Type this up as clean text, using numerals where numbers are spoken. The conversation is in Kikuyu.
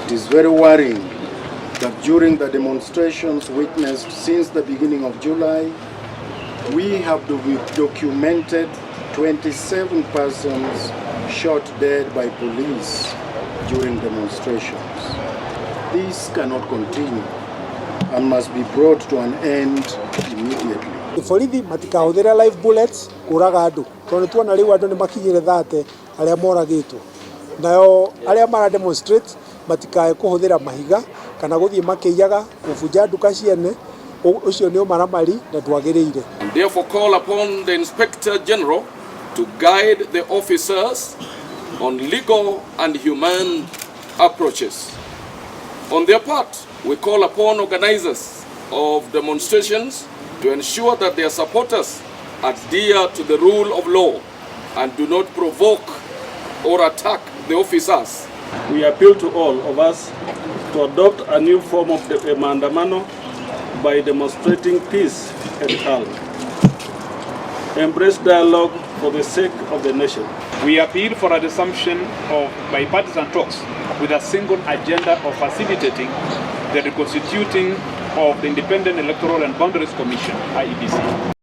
It is very worrying that during the demonstrations witnessed since the beginning of July, we have documented 27 persons shot dead by police during demonstrations. This cannot continue and must be brought to an end immediately. Borithi matikahũthĩre live bullets kũraga andũ, tondũ nĩ tuona rĩu andũ nĩ makinyire 30 arĩa moragĩtwo. Nayo arĩa mara demonstrate matikae kũhũthĩra mahiga kana gũthiĩ makĩiyaga, kũbunja nduka ciene. Ũcio nĩ ũmaramari na ndwagĩrĩire. And therefore call upon the Inspector General to guide the officers on legal and humane approaches. On their part, we call upon organizers of demonstrations to ensure that their supporters adhere to the rule of law and do not provoke or attack the officers. We appeal to all of us to adopt a new form of maandamano by demonstrating peace and calm. Embrace dialogue for the sake of the nation. We appeal for a resumption of bipartisan talks with a single agenda of facilitating the reconstituting of the Independent Electoral and Boundaries Commission, IEBC.